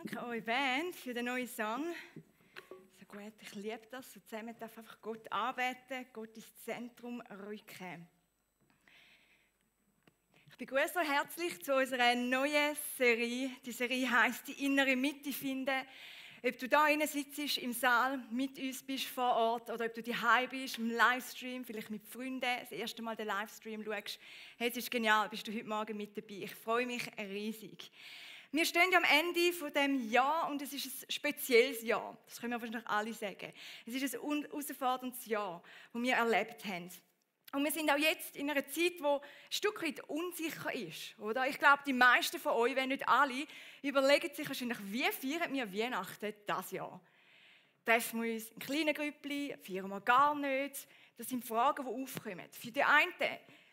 Danke euch Band für den neuen Song. So gut, ich liebe das. So zusammen darf einfach Gott anbeten, Gott ins Zentrum rücken. Ich begrüße euch herzlich zu unserer neuen Serie. Die Serie heisst «Die innere Mitte finden». Ob du da drinnen sitzt im Saal, mit uns bist vor Ort oder ob du daheim bist, im Livestream, vielleicht mit Freunden, das erste Mal den Livestream schaust. Hey, es ist genial, bist du heute Morgen mit dabei. Ich freue mich riesig. Wir stehen ja am Ende von dem Jahr und es ist ein spezielles Jahr. Das können wir wahrscheinlich alle sagen. Es ist ein herausforderndes Jahr, das wir erlebt haben. Und wir sind auch jetzt in einer Zeit, die ein Stück weit unsicher ist. Oder? Ich glaube, die meisten von euch, wenn nicht alle, überlegen sich wahrscheinlich, wie feiern wir Weihnachten dieses Jahr? Treffen wir uns in kleinen Grüppchen, feiern wir gar nicht? Das sind Fragen, die aufkommen. Für die einen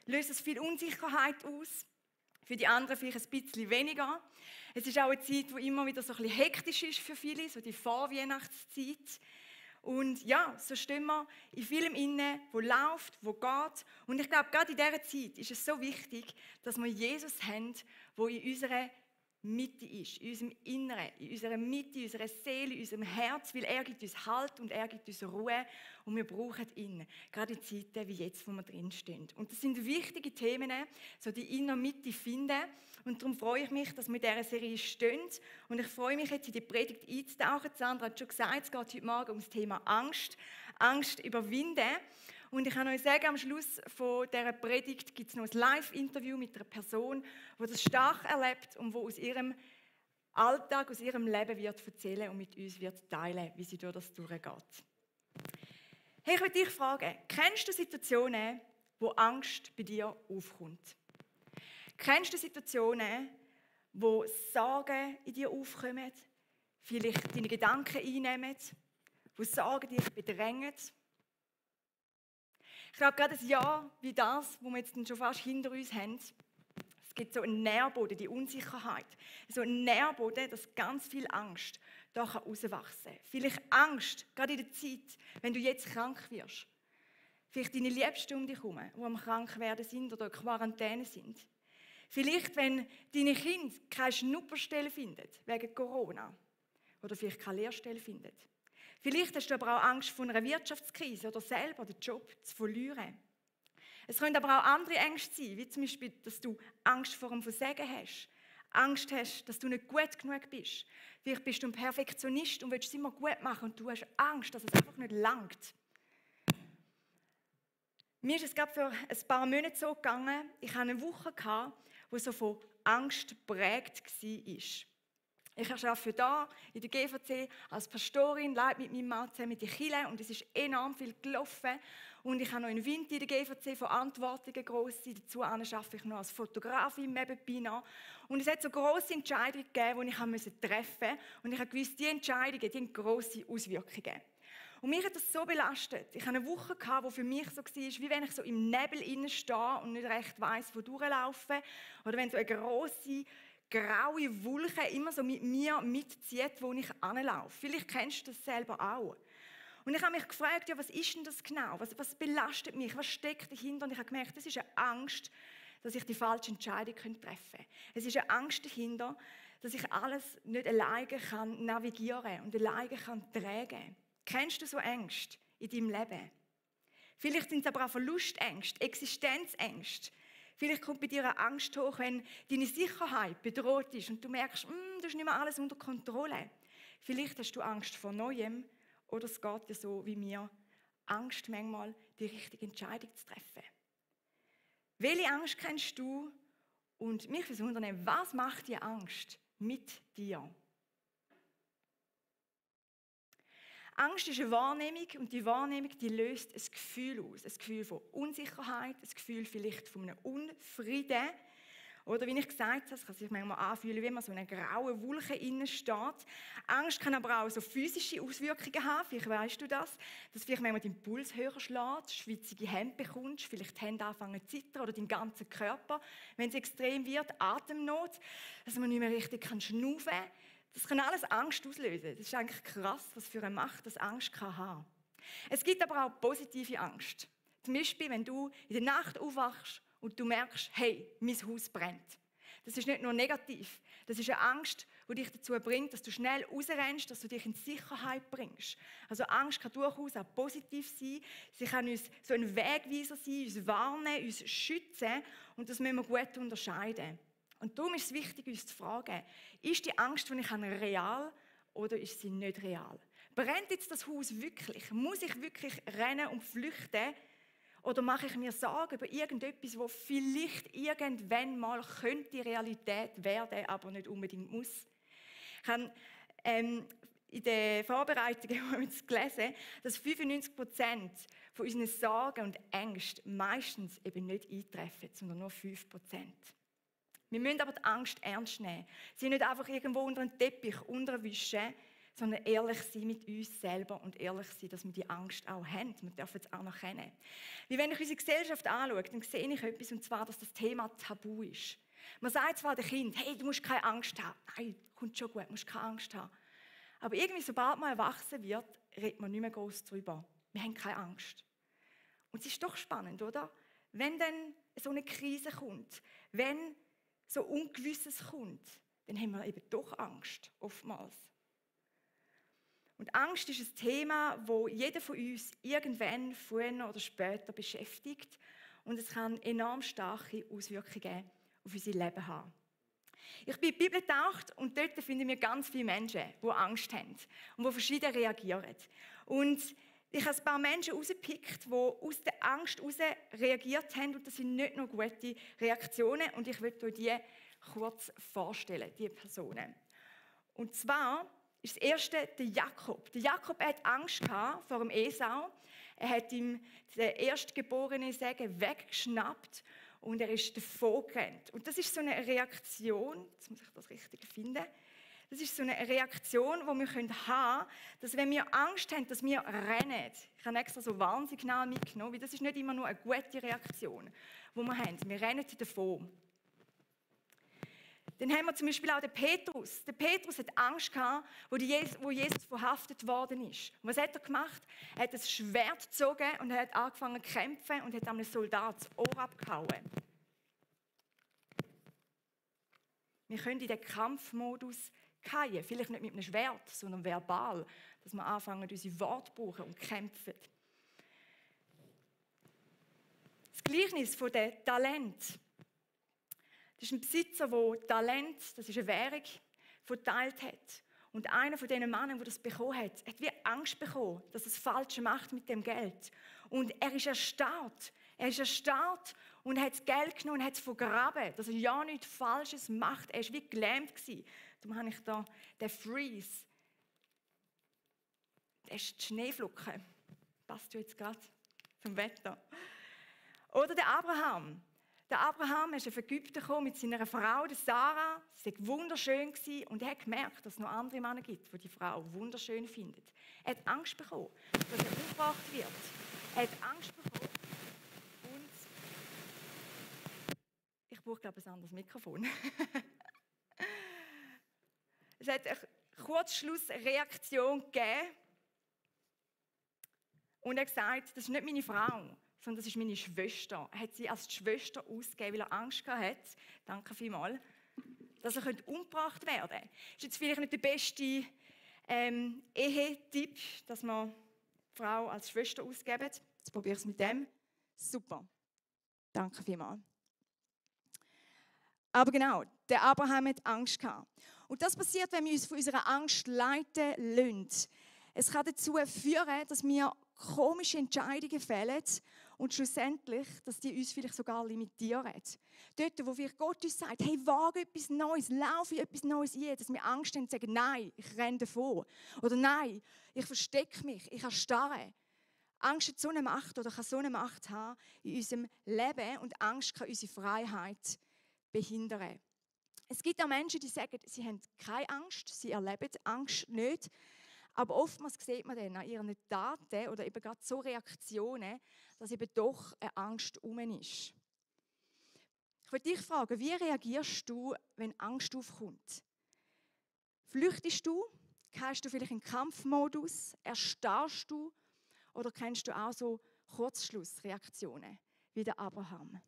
löst es viel Unsicherheit aus, für die anderen vielleicht ein bisschen weniger. Es ist auch eine Zeit, die immer wieder so ein bisschen hektisch ist für viele, so die Vorweihnachtszeit. Und ja, so stehen wir in vielem inne, wo läuft, wo geht. Und ich glaube, gerade in dieser Zeit ist es so wichtig, dass wir Jesus haben, der in unserer Mitte ist, in unserem Inneren, in unserer Mitte, in unserer Seele, in unserem Herz, weil er gibt uns Halt und er gibt uns Ruhe und wir brauchen ihn, gerade in Zeiten wie jetzt, wo wir drinstehen. Und das sind wichtige Themen, so die innere Mitte finden und darum freue ich mich, dass wir in dieser Serie stehen und ich freue mich jetzt in die Predigt einzutauchen. Sandra hat schon gesagt, es geht heute Morgen um das Thema Angst, Angst überwinden. Und ich kann euch sagen, am Schluss von dieser Predigt gibt es noch ein Live-Interview mit einer Person, die das stark erlebt und die aus ihrem Alltag, aus ihrem Leben wird erzählen und mit uns wird teilen, wie sie durch das durchgeht. Hey, ich möchte dich fragen, kennst du Situationen, wo Angst bei dir aufkommt? Kennst du Situationen, wo Sorgen in dir aufkommen, vielleicht deine Gedanken einnehmen, wo Sorgen dich bedrängen? Ich glaube, gerade ein Jahr wie das, wo wir jetzt schon fast hinter uns haben, es gibt so einen Nährboden, die Unsicherheit. So einen Nährboden, dass ganz viel Angst da rauswachsen kann. Vielleicht Angst, gerade in der Zeit, wenn du jetzt krank wirst. Vielleicht deine Liebsten um dich herum, die am krank werden sind oder in Quarantäne sind. Vielleicht, wenn deine Kinder keine Schnupperstelle finden, wegen Corona. Oder vielleicht keine Lehrstelle finden. Vielleicht hast du aber auch Angst vor einer Wirtschaftskrise oder selber den Job zu verlieren. Es können aber auch andere Ängste sein, wie zum Beispiel, dass du Angst vor dem Versagen hast. Angst hast, dass du nicht gut genug bist. Vielleicht bist du ein Perfektionist und willst es immer gut machen und du hast Angst, dass es einfach nicht langt. Mir ist es gerade für ein paar Monate so gegangen, ich hatte eine Woche, die so von Angst geprägt war. Ich arbeite hier in der GVC als Pastorin, leite mit meinem Mann zusammen die Kirche und es ist enorm viel gelaufen. Und ich habe noch in Winter in der GVC Verantwortungen grosse. Dazu arbeite ich noch als Fotografin nebenbei noch. Und es hat so grosse Entscheidungen gegeben, die ich treffen musste. Und ich habe gewusst, diese Entscheidungen die haben grosse Auswirkungen. Und mich hat das so belastet. Ich hatte eine Woche, die für mich so war, wie wenn ich so im Nebel innen stehe und nicht recht weiss, wo durchlaufen. Oder wenn so eine grosse graue Wolke immer so mit mir mitzieht, wo ich anlaufe. Vielleicht kennst du das selber auch. Und ich habe mich gefragt, ja, was ist denn das genau? Was belastet mich? Was steckt dahinter? Und ich habe gemerkt, das ist eine Angst, dass ich die falsche Entscheidung treffen könnte. Es ist eine Angst dahinter, dass ich alles nicht alleine navigieren kann und alleine tragen kann. Kennst du so Ängste in deinem Leben? Vielleicht sind es aber auch Verlustängste, Existenzängste. Vielleicht kommt bei dir eine Angst hoch, wenn deine Sicherheit bedroht ist und du merkst, du hast nicht mehr alles unter Kontrolle. Vielleicht hast du Angst vor Neuem oder es geht dir so wie mir, Angst manchmal, die richtige Entscheidung zu treffen. Welche Angst kennst du? Und mich würde wundern, was macht die Angst mit dir? Angst ist eine Wahrnehmung und die Wahrnehmung die löst ein Gefühl aus. Ein Gefühl von Unsicherheit, ein Gefühl vielleicht von einem Unfrieden. Oder wie ich gesagt habe, es kann sich manchmal anfühlen, wie man so in einer grauen Wolke innen steht. Angst kann aber auch so physische Auswirkungen haben. Vielleicht weißt du das, dass vielleicht manchmal dein Puls höher schlägt, schwitzige Hände bekommst, vielleicht die Hände anfangen zu zittern oder dein ganzer Körper, wenn es extrem wird, Atemnot, dass man nicht mehr richtig schnaufen kann. Das kann alles Angst auslösen. Das ist eigentlich krass, was für eine Macht das Angst kann haben. Es gibt aber auch positive Angst. Zum Beispiel, wenn du in der Nacht aufwachst und du merkst, hey, mein Haus brennt. Das ist nicht nur negativ. Das ist eine Angst, die dich dazu bringt, dass du schnell rausrennst, dass du dich in Sicherheit bringst. Also Angst kann durchaus auch positiv sein. Sie kann uns so ein Wegweiser sein, uns warnen, uns schützen. Und das müssen wir gut unterscheiden. Und darum ist es wichtig, uns zu fragen, ist die Angst, die ich habe, real oder ist sie nicht real? Brennt jetzt das Haus wirklich? Muss ich wirklich rennen und flüchten? Oder mache ich mir Sorgen über irgendetwas, das vielleicht irgendwann mal könnte Realität werden, aber nicht unbedingt muss? Ich habe in den Vorbereitungen gelesen, dass 95% von unseren Sorgen und Ängsten meistens eben nicht eintreffen, sondern nur 5%. Wir müssen aber die Angst ernst nehmen. Sie nicht einfach irgendwo unter den Teppich unterwischen, sondern ehrlich sein mit uns selber und ehrlich sein, dass wir die Angst auch haben. Wir dürfen es auch noch kennen. Wie wenn ich unsere Gesellschaft anschaue, dann sehe ich etwas, und zwar, dass das Thema Tabu ist. Man sagt zwar den Kindern, hey, du musst keine Angst haben. Nein, kommt schon gut, du musst keine Angst haben. Aber irgendwie, sobald man erwachsen wird, redet man nicht mehr groß darüber. Wir haben keine Angst. Und es ist doch spannend, oder? Wenn dann so eine Krise kommt, wenn so Ungewisses kommt, dann haben wir eben doch Angst, oftmals. Und Angst ist ein Thema, das jeder von uns irgendwann, früher oder später beschäftigt. Und es kann enorm starke Auswirkungen auf unser Leben haben. Ich bin in die Bibel getaucht und dort finden wir ganz viele Menschen, die Angst haben und die verschieden reagieren. Und ich habe ein paar Menschen herausgepickt, die aus der Angst heraus reagiert haben. Und das sind nicht nur gute Reaktionen. Und ich möchte euch die kurz vorstellen, diese Personen. Und zwar ist das erste der Jakob. Der Jakob hat Angst vor dem Esau. Er hat ihm den erstgeborenen Segen weggeschnappt und er ist davon gerannt. Und das ist so eine Reaktion, jetzt muss ich das Richtige finden, das ist so eine Reaktion, die wir haben können, dass wenn wir Angst haben, dass wir rennen. Ich habe extra so Warnsignal mitgenommen, weil das ist nicht immer nur eine gute Reaktion, die wir haben. Wir rennen davon. Dann haben wir zum Beispiel auch den Petrus. Der Petrus hat Angst gehabt, wo Jesus verhaftet worden ist. Und was hat er gemacht? Er hat ein Schwert gezogen und er hat angefangen zu kämpfen und hat einem Soldat das Ohr abgehauen. Wir können in den Kampfmodus fallen. Vielleicht nicht mit einem Schwert, sondern verbal. Dass wir anfangen, unsere Worte zu brauchen und kämpfen. Das Gleichnis von den Talenten. Das ist ein Besitzer, der Talent, das ist eine Währung, verteilt hat. Und einer von diesen Männern, der das bekommen hat wie Angst bekommen, dass er das Falsche macht mit dem Geld. Und er ist erstarrt. Er ist erstarrt und hat das Geld genommen und hat es vergraben, dass er ja nichts Falsches macht. Er war wie gelähmt gewesen. Darum habe ich da den Freeze. Das ist die Schneeflocke. Passt ja jetzt gerade zum Wetter. Oder der Abraham. Der Abraham ist auf Ägypten gekommen mit seiner Frau, der Sarah. Sie war wunderschön und er hat gemerkt, dass es noch andere Männer gibt, die die Frau wunderschön finden. Er hat Angst bekommen, dass er umgebracht wird. Er hat Angst bekommen und ich brauche, glaube ich, ein anderes Mikrofon. Es hat eine Kurzschlussreaktion gegeben und er hat gesagt, das ist nicht meine Frau, sondern das ist meine Schwester. Er hat sie als Schwester ausgegeben, weil er Angst hatte, danke vielmals, dass er umgebracht werden könnte. Das ist jetzt vielleicht nicht der beste Ehetipp, dass man die Frau als Schwester ausgeben. Jetzt probiere ich es mit dem. Super. Danke vielmals. Aber genau, der Abraham hat Angst gehabt. Und das passiert, wenn wir uns von unserer Angst leiten lassen. Es kann dazu führen, dass wir komische Entscheidungen fällen und schlussendlich, dass die uns vielleicht sogar limitieren. Dort, wo vielleicht Gott uns sagt, hey, wage etwas Neues, laufe in etwas Neues ein, dass wir Angst haben und sagen, nein, ich renne davon. Oder nein, ich verstecke mich, ich erstarre. Angst hat so eine Macht oder kann so eine Macht haben in unserem Leben und Angst kann unsere Freiheit behindern. Es gibt auch Menschen, die sagen, sie haben keine Angst, sie erleben Angst nicht. Aber oftmals sieht man dann an ihren Taten oder eben gerade so Reaktionen, dass eben doch eine Angst herum ist. Ich würde dich fragen, wie reagierst du, wenn Angst aufkommt? Flüchtest du? Gehst du vielleicht in den Kampfmodus? Erstarrst du? Oder kennst du auch so Kurzschlussreaktionen wie der Abraham?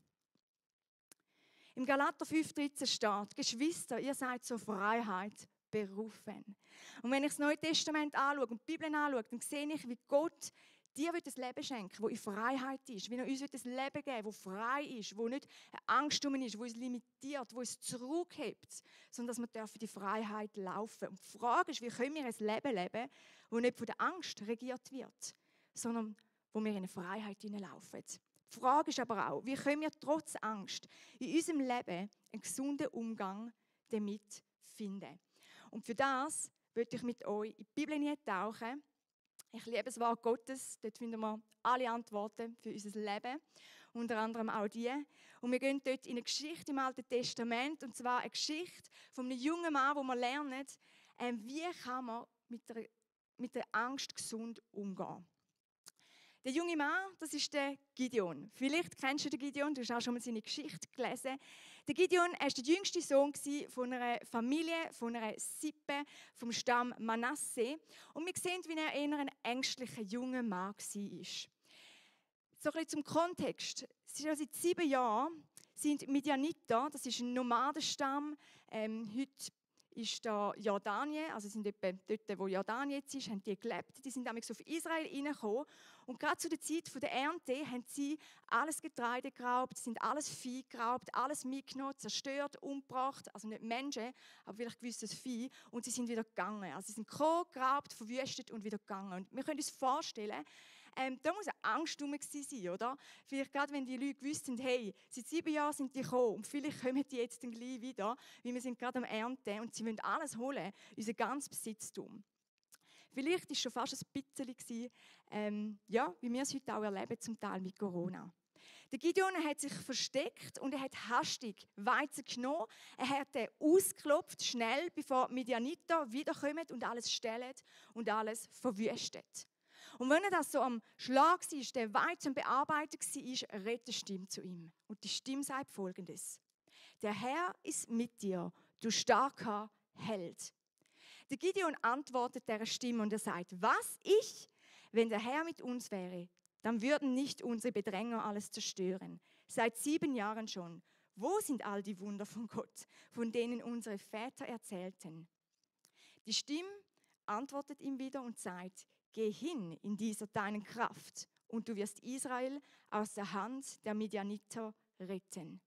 Im Galater 5,13 steht, Geschwister, ihr seid zur Freiheit berufen. Und wenn ich das Neue Testament anschaue und die Bibel anschaue, dann sehe ich, wie Gott dir ein Leben schenken, das in Freiheit ist. Wie er uns ein Leben geben will, das frei ist, wo nicht eine Angst ist, wo uns limitiert, wo uns zurückhebt, sondern dass wir die Freiheit laufen dürfen. Und die Frage ist, wie können wir ein Leben leben, das nicht von der Angst regiert wird, sondern wo wir in eine Freiheit hineinlaufen. Die Frage ist aber auch, wie können wir trotz Angst in unserem Leben einen gesunden Umgang damit finden. Und für das möchte ich mit euch in die Bibel tauchen. Ich liebe das Wort Gottes, dort finden wir alle Antworten für unser Leben, unter anderem auch die. Und wir gehen dort in eine Geschichte im Alten Testament, und zwar eine Geschichte von einem jungen Mann, wo wir lernen, wie kann man mit der Angst gesund umgehen. Der junge Mann, das ist der Gideon. Vielleicht kennst du den Gideon, du hast auch schon mal seine Geschichte gelesen. Der Gideon war der jüngste Sohn von einer Familie, von einer Sippe, vom Stamm Manasse. Und wir sehen, wie er eher ein ängstlicher junger Mann war. So ein bisschen zum Kontext. Seit 7 Jahren sind Midianiter, das ist ein Nomadenstamm, heute ist da Jordanien, also sind etwa dort, wo Jordanien jetzt ist, haben die gelebt. Die sind damals auf Israel reingekommen. Und gerade zu der Zeit der Ernte haben sie alles Getreide geraubt, sind alles Vieh geraubt, alles mitgenommen, zerstört, umgebracht. Also nicht Menschen, aber vielleicht gewisses Vieh. Und sie sind wieder gegangen. Also sie sind gekommen, geraubt, verwüstet und wieder gegangen. Und wir können uns vorstellen, da muss eine Angst herum sein, oder? Vielleicht gerade, wenn die Leute gewusst haben, hey, seit 7 Jahren sind die gekommen und vielleicht kommen die jetzt dann gleich wieder, weil wir sind gerade am Ernten und sie wollen alles holen, unser ganzes Besitztum. Vielleicht war es schon fast ein bisschen, wie wir es heute auch erleben, zum Teil mit Corona. Der Gideon hat sich versteckt und er hat hastig Weizen genommen. Er hat den ausgeklopft, schnell, bevor die Midianiter wiederkommen und alles stellen und alles verwüstet. Und wenn er das so am Schlag war, der Weizen bearbeitet war, redet die Stimme zu ihm. Und die Stimme sagt Folgendes: Der Herr ist mit dir, du starker Held. Der Gideon antwortet der Stimme und er sagt: Was, ich? Wenn der Herr mit uns wäre, dann würden nicht unsere Bedränger alles zerstören. Seit 7 Jahren schon. Wo sind all die Wunder von Gott, von denen unsere Väter erzählten? Die Stimme antwortet ihm wieder und sagt: Geh hin in dieser deinen Kraft und du wirst Israel aus der Hand der Midianiter retten.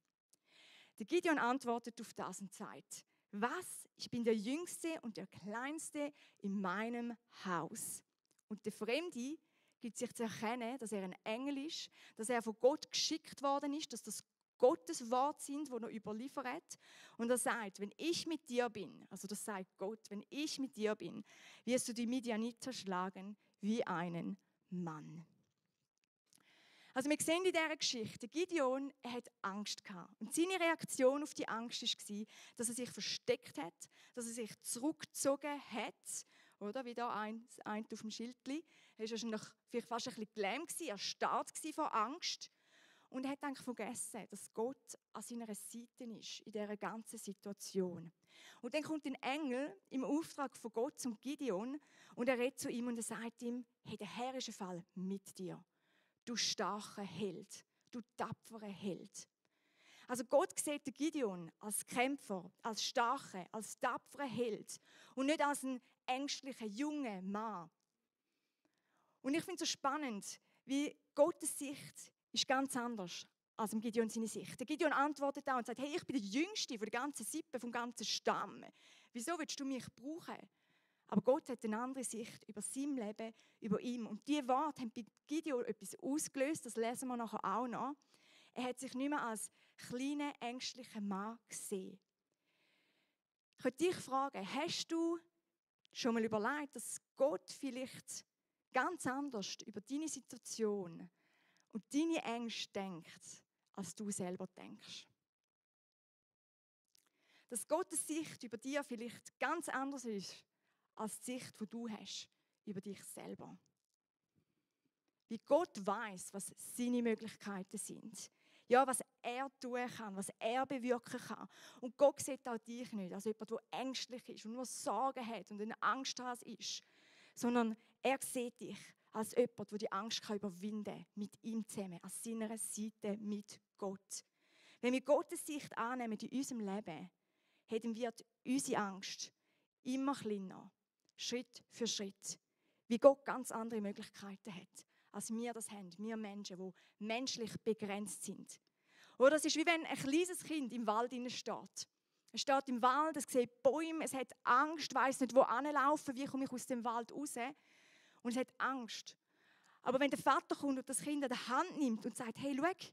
Der Gideon antwortet auf das und sagt: Was? Ich bin der Jüngste und der Kleinste in meinem Haus. Und der Fremde gibt sich zu erkennen, dass er ein Engel ist, dass er von Gott geschickt worden ist, dass das Gottes Wort sind, wo er überliefert. Und er sagt: Wenn ich mit dir bin, also das sagt Gott, wenn ich mit dir bin, wirst du die Midianiter schlagen wie einen Mann. Also wir sehen in dieser Geschichte, Gideon hat Angst gehabt. Und seine Reaktion auf die Angst war, dass er sich versteckt hat, dass er sich zurückgezogen hat. Oder wie da ein auf dem Schildli. Er war wahrscheinlich vielleicht fast ein bisschen gelähmt, erstarrt vor Angst. Und er hat eigentlich vergessen, dass Gott an seiner Seite ist in dieser ganzen Situation. Und dann kommt ein Engel im Auftrag von Gott zum Gideon und er redet zu ihm und er sagt ihm: Hey, der Herr ist im Fall mit dir. Du starker Held, du tapferer Held. Also Gott sieht den Gideon als Kämpfer, als starker, als tapferer Held und nicht als einen ängstlichen jungen Mann. Und ich finde es so spannend, wie Gottes Sicht ist ganz anders als Gideon seine Sicht. Der Gideon antwortet da und sagt: Hey, ich bin der Jüngste von der ganzen Sippe, vom ganzen Stamm. Wieso willst du mich brauchen? Aber Gott hat eine andere Sicht über sein Leben, über ihn. Und diese Worte haben bei Gideon etwas ausgelöst, das lesen wir nachher auch noch. Er hat sich nicht mehr als kleiner, ängstlicher Mann gesehen. Ich möchte dich fragen, hast du schon mal überlegt, dass Gott vielleicht ganz anders über deine Situation und deine Ängste denkt, als du selber denkst? Dass Gottes Sicht über dir vielleicht ganz anders ist, als die Sicht, die du hast über dich selber. Wie Gott weiß, was seine Möglichkeiten sind. Ja, was er tun kann, was er bewirken kann. Und Gott sieht auch dich nicht als jemand, der ängstlich ist und nur Sorgen hat und eine Angst ist, sondern er sieht dich als jemand, der die Angst überwinden kann, mit ihm zusammen, an seiner Seite mit Gott. Wenn wir Gottes Sicht annehmen in unserem Leben, dann wird unsere Angst immer kleiner, Schritt für Schritt. Wie Gott ganz andere Möglichkeiten hat, als wir das haben, wir Menschen, die menschlich begrenzt sind. Oder es ist wie wenn ein kleines Kind im Wald steht. Es steht im Wald, es sieht Bäume, es hat Angst, weiss nicht, wo hinlaufen, wie komme ich aus dem Wald raus. Und es hat Angst. Aber wenn der Vater kommt und das Kind an der Hand nimmt und sagt, hey, schau,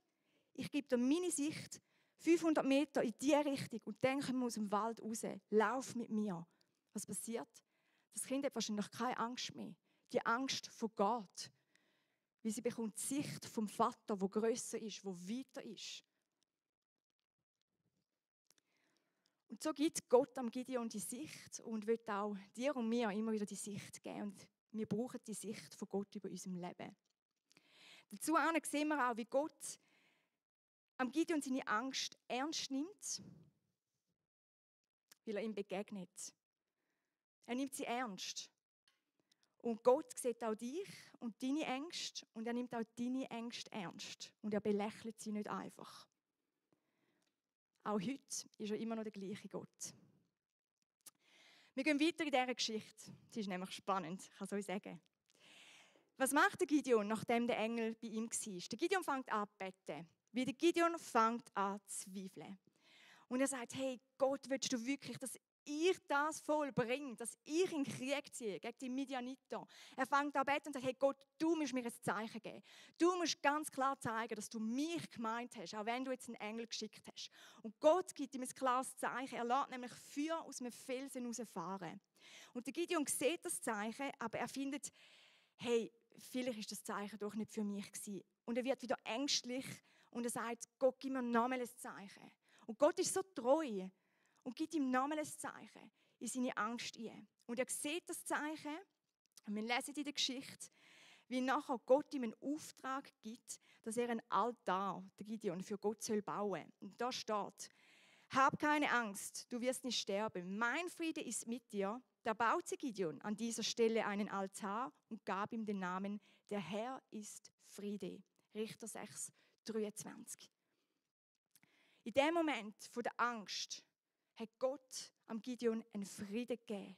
ich gebe dir meine Sicht, 500 Meter in diese Richtung und dann kommen wir aus dem Wald raus. Lauf mit mir. Was passiert? Das Kind hat wahrscheinlich keine Angst mehr. Die Angst vergeht. Weil sie bekommt die Sicht vom Vater, der grösser ist, der weiter ist. Und so gibt Gott am Gideon die Sicht und wird auch dir und mir immer wieder die Sicht geben. Und wir brauchen die Sicht von Gott über unserem Leben. Dazu sehen wir auch, wie Gott am Gideon seine Angst ernst nimmt, weil er ihm begegnet. Er nimmt sie ernst. Und Gott sieht auch dich und deine Ängste und er nimmt auch deine Ängste ernst. Und er belächelt sie nicht einfach. Auch heute ist er immer noch der gleiche Gott. Wir gehen weiter in dieser Geschichte. Sie ist nämlich spannend, ich kann es euch sagen. Was macht der Gideon, nachdem der Engel bei ihm war? Der Gideon fängt an zu beten. Wie der Gideon fängt an zu zweifeln. Und er sagt, hey Gott, willst du wirklich, dass ich das vollbringe, dass ich in den Krieg ziehe gegen die Midianiter? Er fängt an zu beten und sagt, hey Gott, du musst mir ein Zeichen geben. Du musst ganz klar zeigen, dass du mich gemeint hast, auch wenn du jetzt einen Engel geschickt hast. Und Gott gibt ihm ein klares Zeichen. Er lässt nämlich Feuer aus einem Felsen rausfahren. Und der Gideon sieht das Zeichen, aber er findet, hey, vielleicht ist das Zeichen doch nicht für mich gewesen. Und er wird wieder ängstlich und er sagt, Gott, gib mir nochmal ein Zeichen. Und Gott ist so treu und gibt ihm nochmal ein Zeichen in seine Angst ein. Und er sieht das Zeichen, und wir lesen in der Geschichte, wie nachher Gott ihm einen Auftrag gibt, dass er einen Altar, der Gideon, für Gott bauen soll. Und da steht, hab keine Angst, du wirst nicht sterben. Mein Friede ist mit dir. Da baute Gideon an dieser Stelle einen Altar und gab ihm den Namen, der Herr ist Friede. Richter 6, 23. In dem Moment der Angst hat Gott am Gideon einen Frieden gegeben.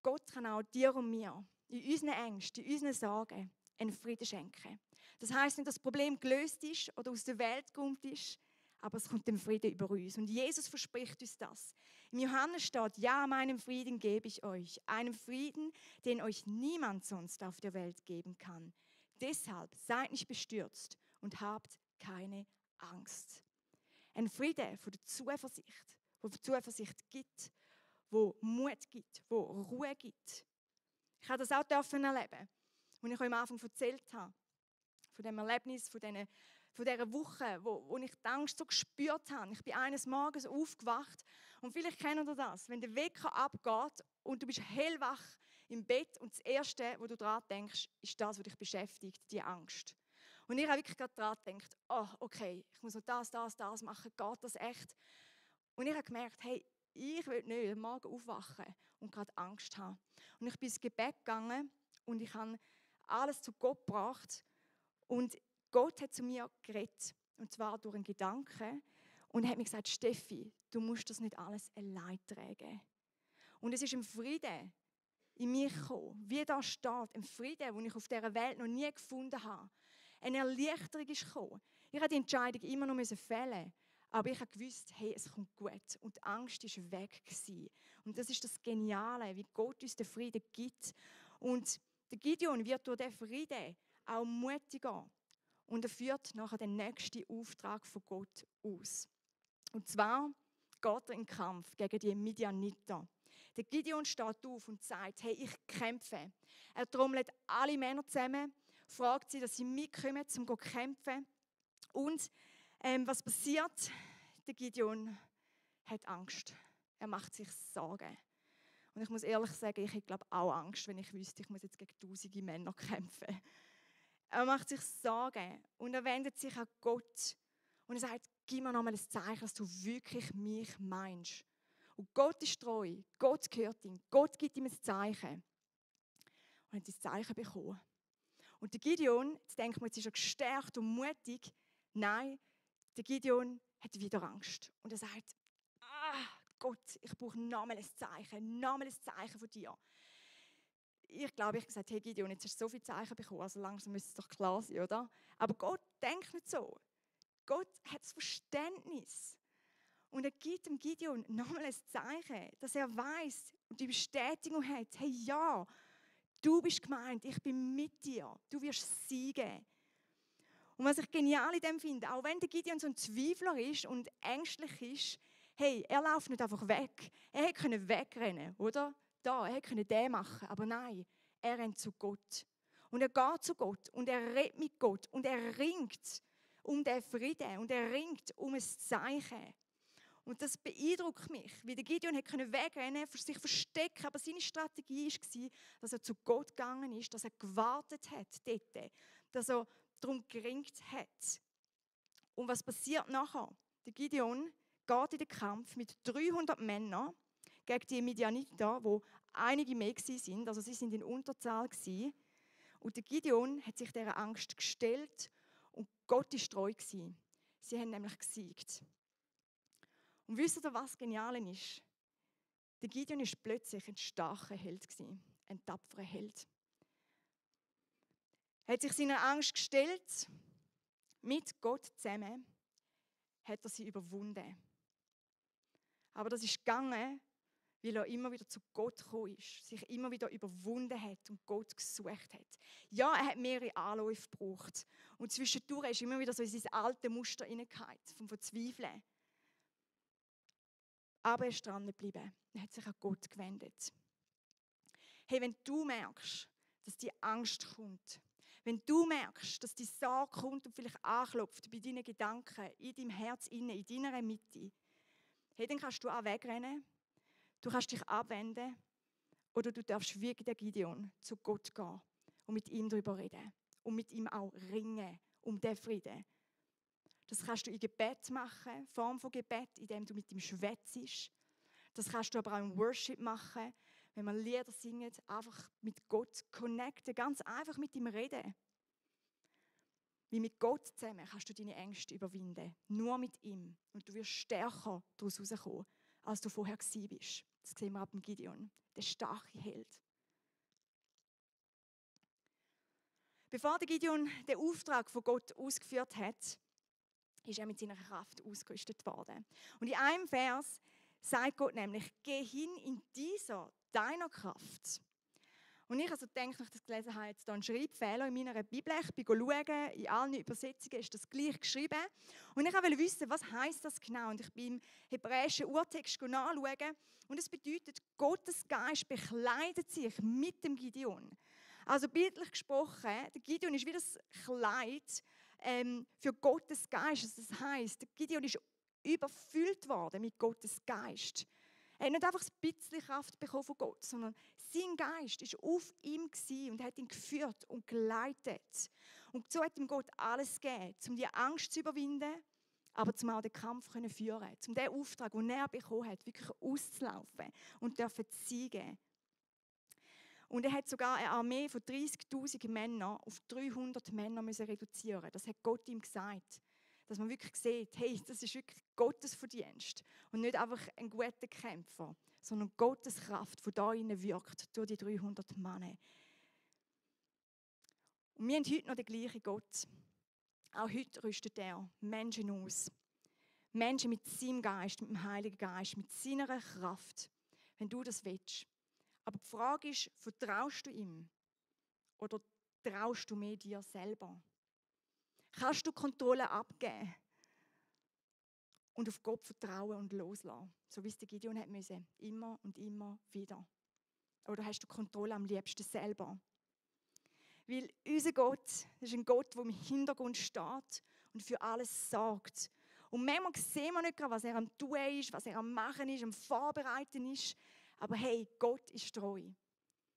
Gott kann auch dir und mir in unseren Ängsten, in unseren Sorgen einen Frieden schenken. Das heisst nicht, dass das Problem gelöst ist oder aus der Welt kommt ist, aber es kommt dem Frieden über uns. Und Jesus verspricht uns das. Im Johannes steht, ja, meinen Frieden gebe ich euch. Einen Frieden, den euch niemand sonst auf der Welt geben kann. Deshalb seid nicht bestürzt und habt keine Angst. Ein Frieden von der Zuversicht, wo Zuversicht gibt, wo Mut gibt, wo Ruhe gibt. Ich habe das auch erleben, als ich euch am Anfang erzählt habe. Von dem Erlebnis, von dieser Woche, wo ich die Angst so gespürt habe. Ich bin eines Morgens aufgewacht und vielleicht kennt ihr das, wenn der Wecker abgeht und du bist hellwach im Bett und das Erste, wo du daran denkst, ist das, was dich beschäftigt, die Angst. Und ich habe wirklich gerade daran gedacht, oh, okay, ich muss noch das machen, geht das echt? Und ich habe gemerkt, hey, ich will nicht am Morgen aufwachen und gerade Angst haben. Und ich bin ins Gebet gegangen und ich habe alles zu Gott gebracht und Gott hat zu mir geredet, und zwar durch einen Gedanken, und hat mir gesagt, Steffi, du musst das nicht alles allein tragen. Und es ist ein Frieden in mir gekommen, wie da steht, ein Frieden, den ich auf dieser Welt noch nie gefunden habe. Eine Erleichterung ist gekommen. Ich musste die Entscheidung immer noch fällen, aber ich habe gewusst, hey, es kommt gut. Und die Angst war weg gewesen. Und das ist das Geniale, wie Gott uns den Frieden gibt. Und der Gideon wird durch diesen Frieden auch mutiger. Und er führt nachher den nächsten Auftrag von Gott aus. Und zwar geht er in den Kampf gegen die Midianiter. Der Gideon steht auf und sagt, hey, ich kämpfe. Er trommelt alle Männer zusammen, fragt sie, dass sie mitkommen, um zu kämpfen. Und was passiert? Der Gideon hat Angst. Er macht sich Sorgen. Und ich muss ehrlich sagen, ich hätte auch Angst, wenn ich wüsste, ich muss jetzt gegen tausende Männer kämpfen. Er macht sich Sorgen und er wendet sich an Gott. Und er sagt, gib mir nochmal ein Zeichen, dass du wirklich mich meinst. Und Gott ist treu, Gott gehört ihm, Gott gibt ihm ein Zeichen. Und er hat das Zeichen bekommen. Und der Gideon, jetzt denkt man, jetzt ist er gestärkt und mutig. Nein, der Gideon hat wieder Angst. Und er sagt, Gott, ich brauche nochmal ein Zeichen von dir. Ich glaube, ich habe gesagt, hey Gideon, jetzt hast du so viele Zeichen bekommen, also langsam müsste es doch klar sein, oder? Aber Gott denkt nicht so. Gott hat das Verständnis. Und er gibt dem Gideon nochmal ein Zeichen, dass er weiß und die Bestätigung hat, hey ja, du bist gemeint, ich bin mit dir, du wirst siegen. Und was ich genial in dem finde, auch wenn der Gideon so ein Zweifler ist und ängstlich ist, hey, er läuft nicht einfach weg. Er hätte wegrennen, oder? Er hätte den machen, aber nein, er rennt zu Gott. Und er geht zu Gott und er redet mit Gott und er ringt um den Frieden und er ringt um ein Zeichen. Und das beeindruckt mich, wie der Gideon hätte wegrennen, sich verstecken, aber seine Strategie war, dass er zu Gott gegangen ist, dass er gewartet hat dort, dass er darum geringt hat. Und was passiert nachher? Der Gideon geht in den Kampf mit 300 Männern gegen die Midianiter, wo einige mehr waren, also sie sind in Unterzahl gewesen. Und der Gideon hat sich dieser Angst gestellt und Gott ist treu gewesen. Sie haben nämlich gesiegt. Und wisst ihr, was genial ist? Der Gideon war plötzlich ein starker Held gewesen, ein tapferer Held. Er hat sich seiner Angst gestellt, mit Gott zusammen hat er sie überwunden. Aber das ist gegangen, weil er immer wieder zu Gott gekommen ist, sich immer wieder überwunden hat und Gott gesucht hat. Ja, er hat mehrere Anläufe gebraucht. Und zwischendurch ist immer wieder so in sein altes Muster hineingefallen, vom Verzweifeln. Aber er ist dran geblieben. Er hat sich an Gott gewendet. Hey, wenn du merkst, dass die Angst kommt, wenn du merkst, dass die Sorge kommt und vielleicht anklopft bei deinen Gedanken, in deinem Herz, in deiner Mitte, hey, dann kannst du auch wegrennen, du kannst dich abwenden oder du darfst wie der Gideon zu Gott gehen und mit ihm darüber reden und mit ihm auch ringen um den Frieden. Das kannst du in Gebet machen, Form von Gebet, indem du mit ihm schwätzt. Das kannst du aber auch im Worship machen, wenn man Lieder singt, einfach mit Gott connecten, ganz einfach mit ihm reden. Wie mit Gott zusammen kannst du deine Ängste überwinden, nur mit ihm. Und du wirst stärker daraus herauskommen, als du vorher gewesen bist. Das sehen wir ab dem Gideon, der starke Held. Bevor der Gideon den Auftrag von Gott ausgeführt hat, ist er mit seiner Kraft ausgerüstet worden. Und in einem Vers sagt Gott nämlich, geh hin in deiner Kraft. Und ich also denke, als ich das gelesen habe, jetzt da einen Schreibfehler in meiner Bibel. Ich bin schauen, in allen Übersetzungen ist das gleich geschrieben. Und ich wollte wissen, was heisst das genau? Und ich bin im hebräischen Urtext nachschauen. Und es bedeutet, Gottes Geist bekleidet sich mit dem Gideon. Also bildlich gesprochen, der Gideon ist wie das Kleid für Gottes Geist. Also das heisst, der Gideon ist überfüllt worden mit Gottes Geist. Er hat nicht einfach ein bisschen Kraft bekommen von Gott, sondern sein Geist war auf ihm und hat ihn geführt und geleitet. Und so hat ihm Gott alles gegeben, um die Angst zu überwinden, aber um auch den Kampf zu führen, um den Auftrag, den er bekommen hat, wirklich auszulaufen und zu siegen. Und er hat sogar eine Armee von 30'000 Männern auf 300 Männer reduzieren. Das hat Gott ihm gesagt. Dass man wirklich sieht, hey, das ist wirklich Gottes Verdienst. Und nicht einfach ein guter Kämpfer, sondern Gottes Kraft, die da innen wirkt, durch die 300 Männer. Und wir haben heute noch den gleichen Gott. Auch heute rüstet er Menschen aus. Menschen mit seinem Geist, mit dem Heiligen Geist, mit seiner Kraft. Wenn du das willst. Aber die Frage ist, vertraust du ihm? Oder traust du mehr dir selber? Kannst du Kontrolle abgeben und auf Gott vertrauen und loslassen? So wie es der Gideon hat müssen. Immer und immer wieder. Oder hast du Kontrolle am liebsten selber? Weil unser Gott ist ein Gott, der im Hintergrund steht und für alles sorgt. Und manchmal sehen wir nicht gerade, was er am Tun ist, was er am Machen ist, am Vorbereiten ist. Aber hey, Gott ist treu.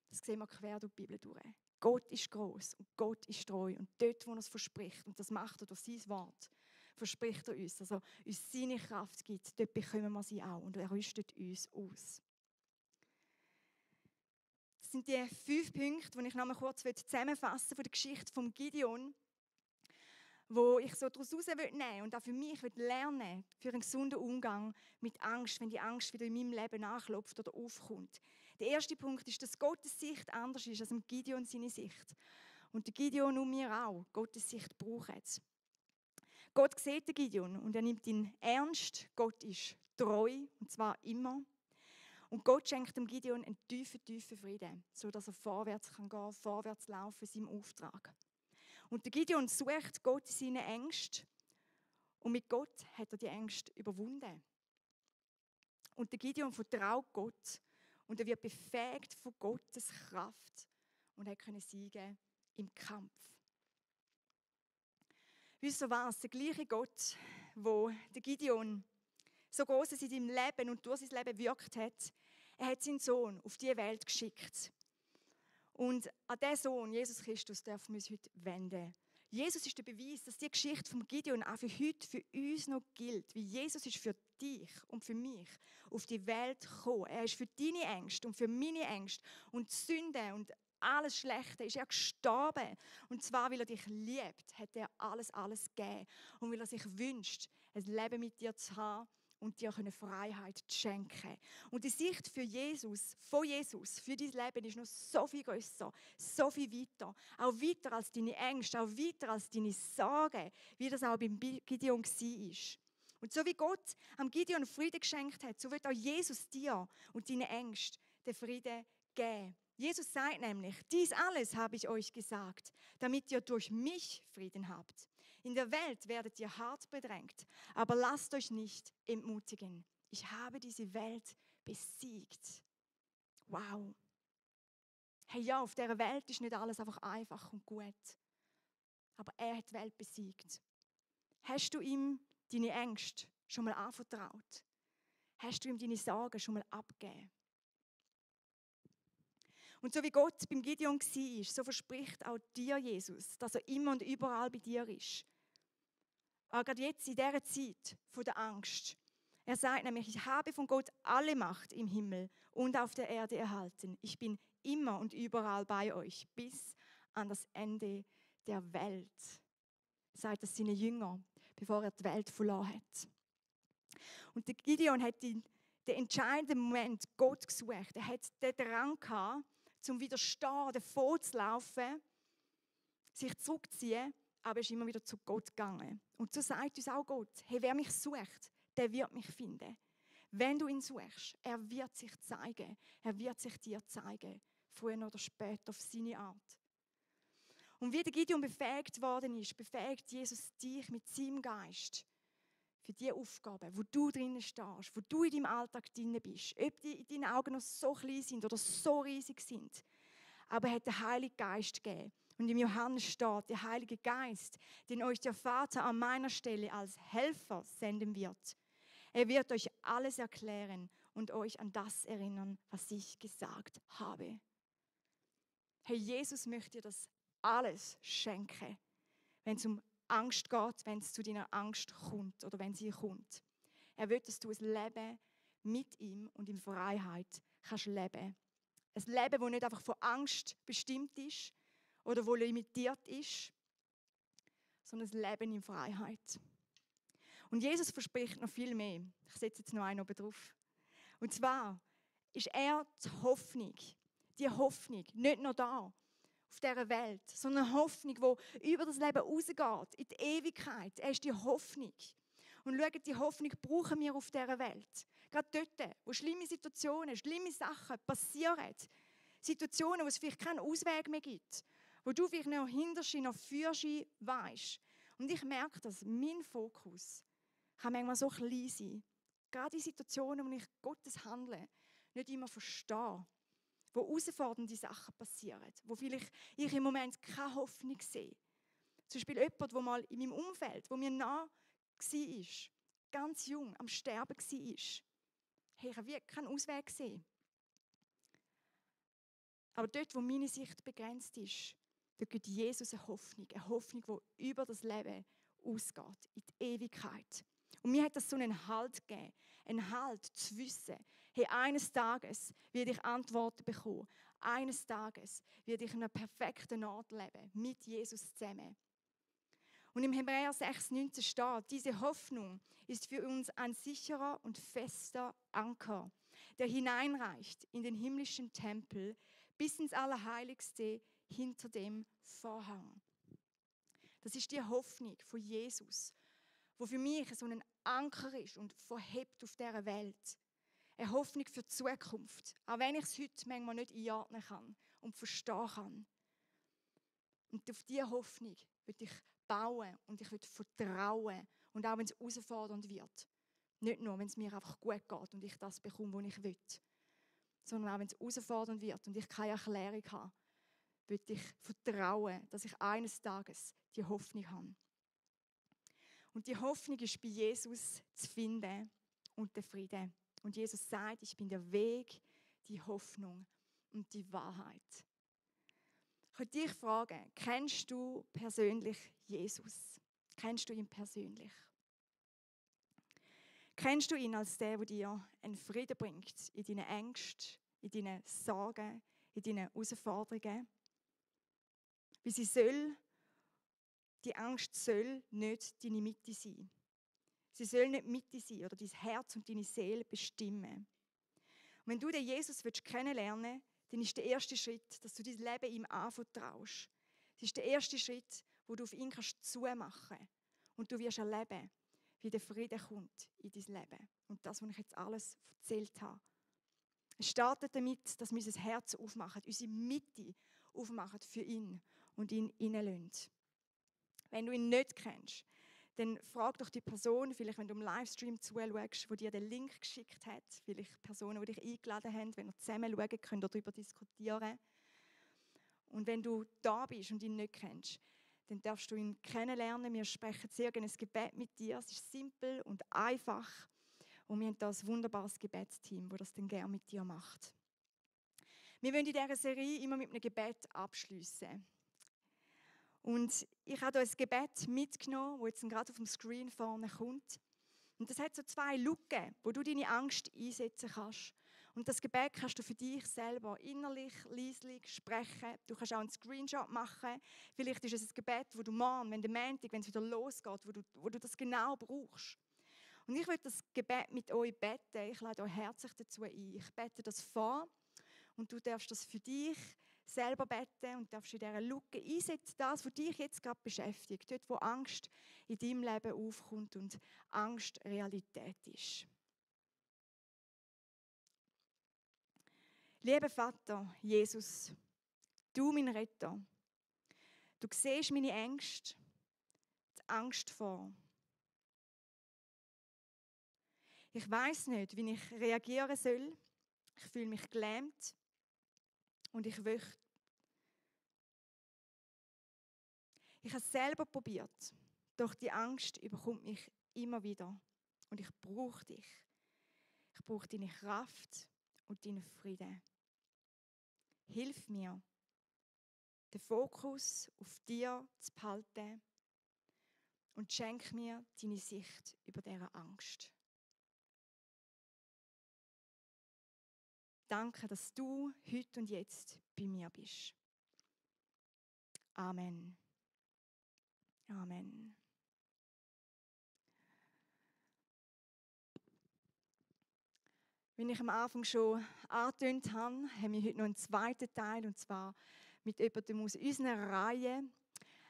Das sehen wir quer durch die Bibel durch. Gott ist groß und Gott ist treu. Und dort, wo er es verspricht, und das macht er durch sein Wort, verspricht er uns, also uns seine Kraft gibt, dort bekommen wir sie auch. Und er rüstet uns aus. Das sind die 5 Punkte, die ich noch mal kurz zusammenfassen von der Geschichte von Gideon. wo ich so daraus nehmen will und auch für mich lernen für einen gesunden Umgang mit Angst, wenn die Angst wieder in meinem Leben nachklopft oder aufkommt. Der erste Punkt ist, dass Gottes Sicht anders ist als Gideon seine Sicht. Und der Gideon und wir auch Gottes Sicht brauchen. Gott sieht den Gideon und er nimmt ihn ernst. Gott ist treu, und zwar immer. Und Gott schenkt dem Gideon einen tiefen, tiefen Frieden, sodass er vorwärts gehen kann, vorwärts laufen in seinem Auftrag. Und der Gideon sucht Gott in seinen Ängsten. Und mit Gott hat er die Ängste überwunden. Und der Gideon vertraut Gott. Und er wird befähigt von Gottes Kraft. Und er kann siegen im Kampf. Wisst ihr was? Der gleiche Gott, wo der Gideon so Großes in seinem Leben und durch sein Leben gewirkt hat, er hat seinen Sohn auf diese Welt geschickt. Und an diesen Sohn, Jesus Christus, dürfen wir uns heute wenden. Jesus ist der Beweis, dass die Geschichte von Gideon auch für heute, für uns noch gilt. Wie Jesus ist für dich und für mich auf die Welt gekommen. Er ist für deine Ängste und für meine Ängste und die Sünde und alles Schlechte ist er gestorben. Und zwar, weil er dich liebt, hat er alles gegeben. Und weil er sich wünscht, ein Leben mit dir zu haben und dir eine Freiheit zu schenken. Und die Sicht für Jesus, von Jesus, für dein Leben ist noch so viel grösser, so viel weiter. Auch weiter als deine Ängste, auch weiter als deine Sorgen, wie das auch beim Gideon war. Und so wie Gott am Gideon Frieden geschenkt hat, so wird auch Jesus dir und deinen Ängsten den Frieden geben. Jesus sagt nämlich, dies alles habe ich euch gesagt, damit ihr durch mich Frieden habt. In der Welt werdet ihr hart bedrängt, aber lasst euch nicht entmutigen. Ich habe diese Welt besiegt. Wow. Hey, ja, auf dieser Welt ist nicht alles einfach und gut. Aber er hat die Welt besiegt. Hast du ihm deine Ängste schon mal anvertraut? Hast du ihm deine Sorgen schon mal abgegeben? Und so wie Gott beim Gideon war, so verspricht auch dir Jesus, dass er immer und überall bei dir ist. Aber gerade jetzt in dieser Zeit der Angst. Er sagt nämlich, ich habe von Gott alle Macht im Himmel und auf der Erde erhalten. Ich bin immer und überall bei euch, bis an das Ende der Welt. Sagt das seine Jünger, bevor er die Welt verloren hat. Und der Gideon hat den entscheidenden Moment Gott gesucht. Er hat den Drang gehabt, zum Widerstehen, davon zu laufen, sich zurückzuziehen, aber er ist immer wieder zu Gott gegangen. Und so sagt uns auch Gott, hey, wer mich sucht, der wird mich finden. Wenn du ihn suchst, er wird sich zeigen. Er wird sich dir zeigen, früher oder später, auf seine Art. Und wie der Gideon befähigt worden ist, befähigt Jesus dich mit seinem Geist für die Aufgaben, wo du drinnen stehst, wo du in deinem Alltag drin bist. Ob die in deinen Augen noch so klein sind oder so riesig sind. Aber er hat den Heiligen Geist gegeben. Und im Johannes steht, der Heilige Geist, den euch der Vater an meiner Stelle als Helfer senden wird. Er wird euch alles erklären und euch an das erinnern, was ich gesagt habe. Hey, Jesus möchte dir das alles schenken, wenn es um Angst geht, wenn es zu deiner Angst kommt oder wenn sie kommt. Er will, dass du ein Leben mit ihm und in Freiheit kannst leben. Ein Leben, das nicht einfach von Angst bestimmt ist oder wo limitiert ist, sondern ein Leben in Freiheit. Und Jesus verspricht noch viel mehr. Ich setze jetzt noch einen oben drauf. Und zwar ist er die Hoffnung nicht nur da auf dieser Welt, sondern eine Hoffnung, die über das Leben rausgeht, in die Ewigkeit. Er ist die Hoffnung. Und schaut, die Hoffnung brauchen wir auf dieser Welt. Gerade dort, wo schlimme Situationen, schlimme Sachen passieren. Situationen, wo es vielleicht keinen Ausweg mehr gibt. Wo du vielleicht noch hinterst, noch führst, weisst. Und ich merke, dass mein Fokus kann manchmal so klein sein. Gerade in Situationen, wo ich Gottes Handeln nicht immer verstehe. Wo herausfordernde Sachen passieren. Wo vielleicht ich im Moment keine Hoffnung sehe. Zum Beispiel jemand, der mal in meinem Umfeld, wo mir nah war, ganz jung, am Sterben war. Hey, ich habe wirklich keinen Ausweg gesehen. Aber dort, wo meine Sicht begrenzt ist, da gibt Jesus eine Hoffnung, die über das Leben ausgeht, in die Ewigkeit. Und mir hat das so einen Halt gegeben, einen Halt zu wissen, hey, eines Tages werde ich Antworten bekommen, eines Tages werde ich in einer perfekten Ort leben, mit Jesus zusammen. Und im Hebräer 6,19 steht, diese Hoffnung ist für uns ein sicherer und fester Anker, der hineinreicht in den himmlischen Tempel bis ins Allerheiligste hinter dem Vorhang. Das ist die Hoffnung von Jesus, wo für mich so ein Anker ist und verhebt auf dieser Welt. Eine Hoffnung für die Zukunft, auch wenn ich es heute manchmal nicht einordnen kann und verstehen kann. Und auf diese Hoffnung will ich bauen und ich will vertrauen. Und auch wenn es herausfordernd wird. Nicht nur, wenn es mir einfach gut geht und ich das bekomme, was ich will. Sondern auch, wenn es herausfordernd wird und ich keine Erklärung habe, will ich vertrauen, dass ich eines Tages die Hoffnung habe. Und die Hoffnung ist bei Jesus zu finden und der Friede. Und Jesus sagt, ich bin der Weg, die Hoffnung und die Wahrheit. Ich möchte dich fragen, kennst du persönlich Jesus? Kennst du ihn persönlich? Kennst du ihn als der dir einen Frieden bringt in deinen Ängsten, in deinen Sorgen, in deinen Herausforderungen? Wie die Angst soll nicht deine Mitte sein. Sie soll nicht Mitte sein oder dein Herz und deine Seele bestimmen. Und wenn du den Jesus kennenlernen willst, dann ist der erste Schritt, dass du dein Leben ihm anvertraust. Das ist der erste Schritt, wo du auf ihn zumachen kannst. Und du wirst erleben, wie der Friede kommt in dein Leben. Und das, was ich jetzt alles erzählt habe. Es startet damit, dass wir unser Herz aufmachen, unsere Mitte aufmachen für ihn und ihn hineinlassen. Wenn du ihn nicht kennst, dann frag doch die Person, vielleicht wenn du im Livestream zuschaust, die dir den Link geschickt hat, vielleicht Personen, die dich eingeladen haben, wenn ihr zusammen schauen, könnt ihr darüber diskutieren. Und wenn du da bist und ihn nicht kennst, dann darfst du ihn kennenlernen. Wir sprechen sehr gerne ein Gebet mit dir. Es ist simpel und einfach. Und wir haben da ein wunderbares Gebetsteam, das das dann gerne mit dir macht. Wir wollen in dieser Serie immer mit einem Gebet abschliessen. Und ich habe hier ein Gebet mitgenommen, das jetzt gerade auf dem Screen vorne kommt. Und das hat so 2 Lücken, wo du deine Angst einsetzen kannst. Und das Gebet kannst du für dich selber innerlich, leislich sprechen. Du kannst auch einen Screenshot machen. Vielleicht ist es ein Gebet, wo du morgen, wenn es wieder losgeht, wo du das genau brauchst. Und ich will das Gebet mit euch beten. Ich lade euch herzlich dazu ein. Ich bete das vor und du darfst das für dich selber beten und darfst in dieser Lücke einsetzen, das, was dich jetzt gerade beschäftigt, dort, wo Angst in deinem Leben aufkommt und Angst Realität ist. Lieber Vater, Jesus, du mein Retter, du siehst meine Ängste, die Angst vor. Ich weiß nicht, wie ich reagieren soll. Ich fühle mich gelähmt und ich möchte. Ich habe es selber probiert, doch die Angst überkommt mich immer wieder. Und ich brauche dich. Ich brauche deine Kraft und deinen Frieden. Hilf mir, den Fokus auf dir zu behalten und schenk mir deine Sicht über diese Angst. Danke, dass du heute und jetzt bei mir bist. Amen. Amen. Wie ich am Anfang schon angetönt habe, haben wir heute noch einen zweiten Teil, und zwar mit jemandem aus unserer Reihe,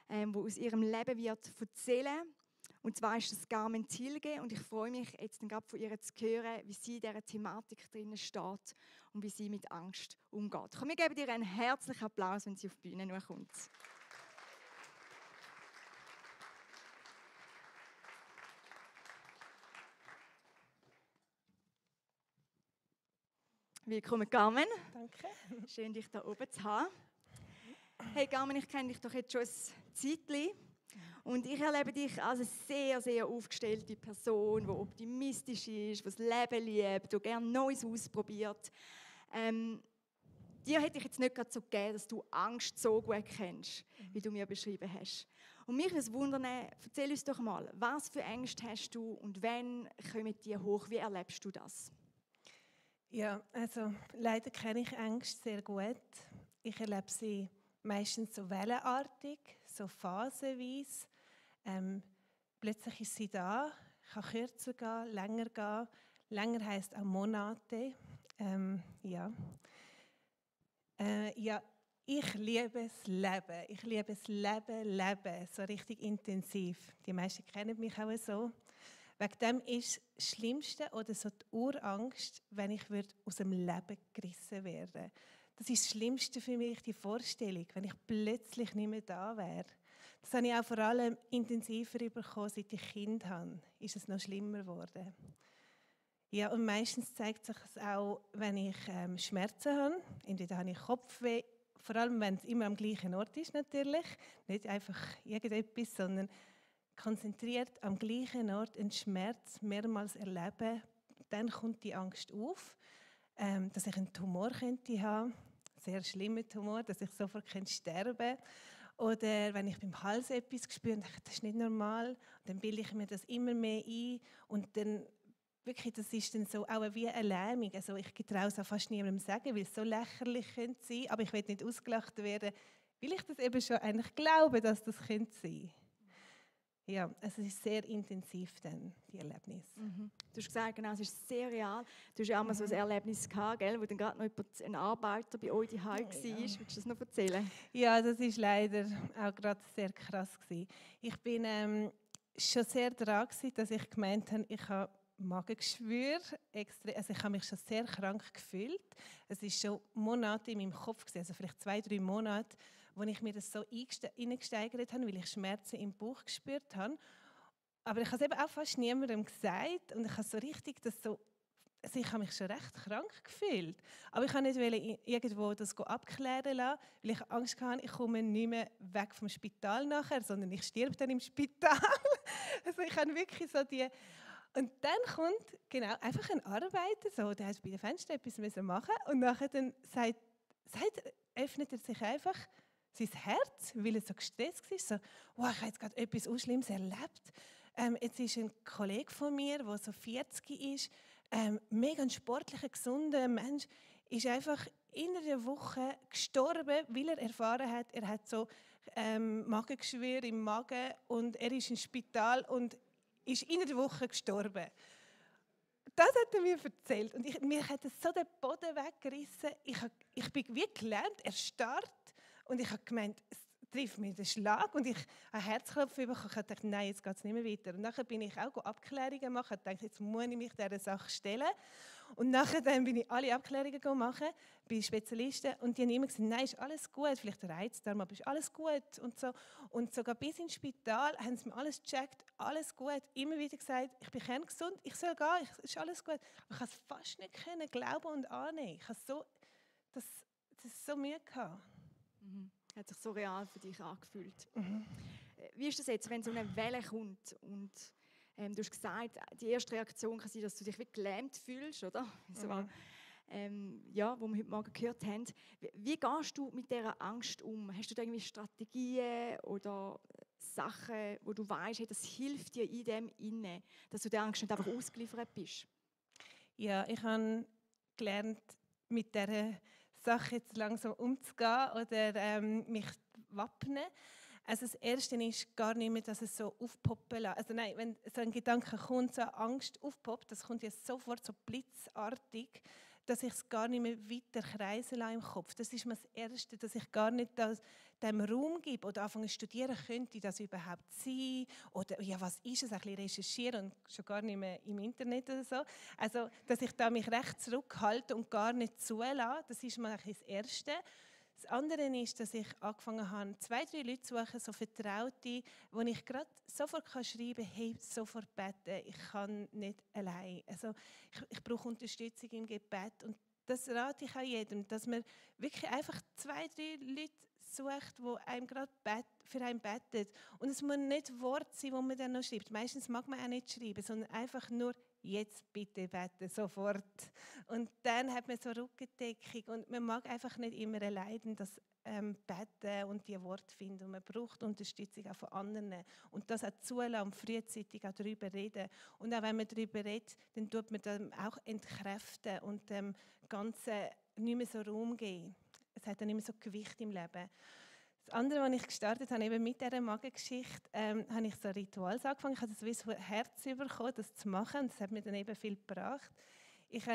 der aus ihrem Leben wird erzählen. Und zwar ist das Carmen Tilge, und ich freue mich jetzt gerade von ihr zu hören, wie sie in dieser Thematik drin steht und wie sie mit Angst umgeht. Komm, wir geben dir einen herzlichen Applaus, wenn sie auf die Bühne kommt. Willkommen, Carmen. Danke. Schön, dich hier oben zu haben. Hey, Carmen, ich kenne dich doch jetzt schon ein Zeitchen. Und ich erlebe dich als eine sehr, sehr aufgestellte Person, die optimistisch ist, die das Leben liebt, die gerne Neues ausprobiert. Dir hätte ich jetzt nicht gerade so gegeben, dass du Angst so gut kennst, wie du mir beschrieben hast. Und mich würde es wundern, erzähl uns doch mal, was für Ängste hast du und wann kommen die hoch? Wie erlebst du das? Ja, also leider kenne ich Ängste sehr gut. Ich erlebe sie meistens so wellenartig, so phasenweise. Plötzlich ist sie da, kann kürzer gehen, länger gehen. Länger heisst auch Monate. Ja, ich liebe das Leben. Ich liebe das Leben, so richtig intensiv. Die meisten kennen mich auch so. Wegen dem ist das Schlimmste oder so die Urangst, wenn ich aus dem Leben gerissen werde. Das ist das Schlimmste für mich, die Vorstellung, wenn ich plötzlich nicht mehr da wäre. Das habe ich auch vor allem intensiver bekommen, seit ich Kind habe. Ist es noch schlimmer geworden. Ja, und meistens zeigt sich es auch, wenn ich Schmerzen habe. Entweder habe ich Kopfweh, vor allem wenn es immer am gleichen Ort ist natürlich. Nicht einfach irgendetwas, sondern konzentriert am gleichen Ort einen Schmerz mehrmals erleben. Dann kommt die Angst auf, dass ich einen Tumor könnte haben. Sehr schlimmer Tumor, dass ich sofort sterben könnte. Oder wenn ich beim Hals etwas spüre und denke, das ist nicht normal, dann bilde ich mir das immer mehr ein. Und dann wirklich, das ist dann so auch wie eine Lähmung. Also ich traue es auch fast niemandem sagen, weil es so lächerlich könnte sein, aber ich will nicht ausgelacht werden, weil ich das eben schon eigentlich glaube, dass das könnte sein. Ja, es ist sehr intensiv dann, die Erlebnis. Mhm. Du hast gesagt, genau, es ist sehr real. Du hast ja auch mal so ein Erlebnis gehabt, gell, wo dann gerade noch ein Arbeiter bei euch daheim war. Ja. Willst du das noch erzählen? Ja, das ist leider auch gerade sehr krass gewesen. Ich bin schon sehr daran gewesen, dass ich gemeint habe, ich habe Magengeschwür, also ich habe mich schon sehr krank gefühlt. Es ist schon Monate in meinem Kopf gewesen, also vielleicht 2-3 Monate, wo ich mir das so hineingesteigert habe, weil ich Schmerzen im Bauch gespürt habe. Aber ich habe es eben auch fast niemandem gesagt und ich habe so richtig das so, also ich habe mich schon recht krank gefühlt. Aber ich wollte nicht irgendwo das abklären lassen, weil ich Angst hatte, ich komme nicht mehr weg vom Spital nachher, sondern ich sterbe dann im Spital. Also ich habe wirklich so die... Und dann kommt genau einfach ein Arbeiter, so, der hat bei den Fenstern etwas machen und nachher dann öffnet er sich einfach sein Herz, weil er so gestresst war. So, wow, ich habe jetzt gerade etwas so Schlimmes erlebt. Jetzt ist ein Kollege von mir, der so 40 ist, mega ein sportlicher, gesunder Mensch, ist einfach in einer Woche gestorben, weil er erfahren hat, er hat so Magengeschwür im Magen und er ist im Spital und ist in einer Woche gestorben. Das hat er mir erzählt und mir hat es so den Boden weggerissen. Ich bin wie gelähmt, erstarrt und ich habe gemeint, es trifft mir den Schlag und ich habe Herzklopfen bekommen. Ich habe gedacht, nein, jetzt geht es nicht mehr weiter. Und nachher bin ich auch Abklärungen machen. Ich dachte, jetzt muss ich mich dieser Sache stellen. Und nachher dann bin ich alle Abklärungen machen bei Spezialisten und die haben immer gesagt, nein, ist alles gut, vielleicht der Reizdarm, aber ist alles gut und so. Und sogar bis ins Spital haben sie mir alles gecheckt, alles gut. Immer wieder gesagt, ich bin kerngesund, ich soll gehen, ist alles gut. Aber ich konnte es fast nicht glauben und annehmen. Ich habe das so Mühe gehabt. Mhm. Hat sich so real für dich angefühlt. Mhm. Wie ist das jetzt, wenn so eine Welle kommt und du hast gesagt, die erste Reaktion kann sein, dass du dich wie gelähmt fühlst, oder? So, ja, wo wir heute Morgen gehört haben. Wie gehst du mit dieser Angst um? Hast du da irgendwie Strategien oder Sachen, wo du weißt, hey, das hilft dir in dem inne, dass du der Angst nicht einfach ausgeliefert bist? Ja, ich habe gelernt, mit dieser Sache jetzt langsam umzugehen oder mich wappnen. Also das Erste ist gar nicht mehr, dass es so aufpoppen lässt. Also nein, wenn so ein Gedanke kommt, so eine Angst aufpoppt, das kommt ja sofort so blitzartig, dass ich es gar nicht mehr weiter kreisen lasse im Kopf. Das ist mir das Erste, dass ich gar nicht dem Raum gebe oder anfangen zu studieren, könnte das überhaupt sein? Oder ja, was ist es? Ein bisschen recherchieren und schon gar nicht mehr im Internet oder so. Also, dass ich da mich recht zurückhalte und gar nicht zulasse, das ist mir das Erste. Das andere ist, dass ich angefangen habe, 2-3 Leute zu suchen, so Vertraute, wo ich gerade sofort schreiben kann, hey, sofort beten, ich kann nicht allein. Also ich brauche Unterstützung im Gebet. Und das rate ich auch jedem, dass man wirklich einfach 2-3 Leute sucht, die einem gerade für einen beten. Und es muss nicht Wort sein, wo man dann noch schreibt. Meistens mag man auch nicht schreiben, sondern einfach nur jetzt bitte beten, sofort. Und dann hat man so Rückendeckung und man mag einfach nicht immer leiden, das beten und die Worte finden. Und man braucht Unterstützung auch von anderen. Und das auch zulassen und frühzeitig auch darüber reden. Und auch wenn man darüber redet, dann tut man dem auch entkräften und dem Ganzen nicht mehr so Raum geben. Es hat dann nicht mehr so Gewicht im Leben. Das andere, was ich gestartet habe, eben mit dieser Magengeschichte, habe ich so ein Ritual angefangen. Ich habe das wie so ein Herz bekommen, das zu machen. Und das hat mir dann eben viel gebracht. Ich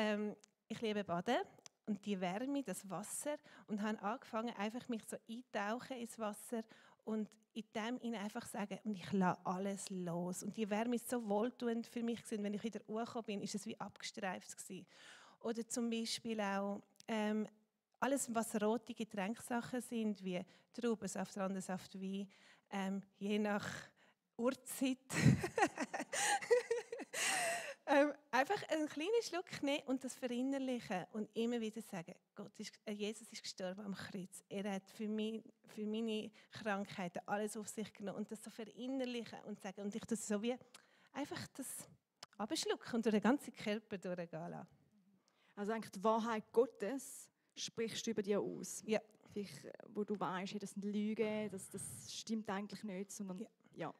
liebe Baden und die Wärme, das Wasser. Und habe angefangen, einfach mich so eintauchen ins Wasser und in dem ihnen einfach sagen, und ich lasse alles los. Und die Wärme ist so wohltuend für mich gewesen. Wenn ich wieder hochgekommen bin, ist es wie abgestreift gewesen. Oder zum Beispiel auch alles, was rote Getränksachen sind, wie Traubensaft, Randensaft, Wein, je nach Uhrzeit. Einfach einen kleinen Schluck nehmen und das verinnerlichen und immer wieder sagen, Jesus ist gestorben am Kreuz. Er hat für meine Krankheiten alles auf sich genommen und das so verinnerlichen und sagen, und ich das so wie einfach das abschlucken und durch den ganzen Körper durchgehen lassen. Also eigentlich die Wahrheit Gottes sprichst du über dir aus. Ja. Vielleicht, wo du weißt, das sind Lügen, das stimmt eigentlich nicht, sondern ja,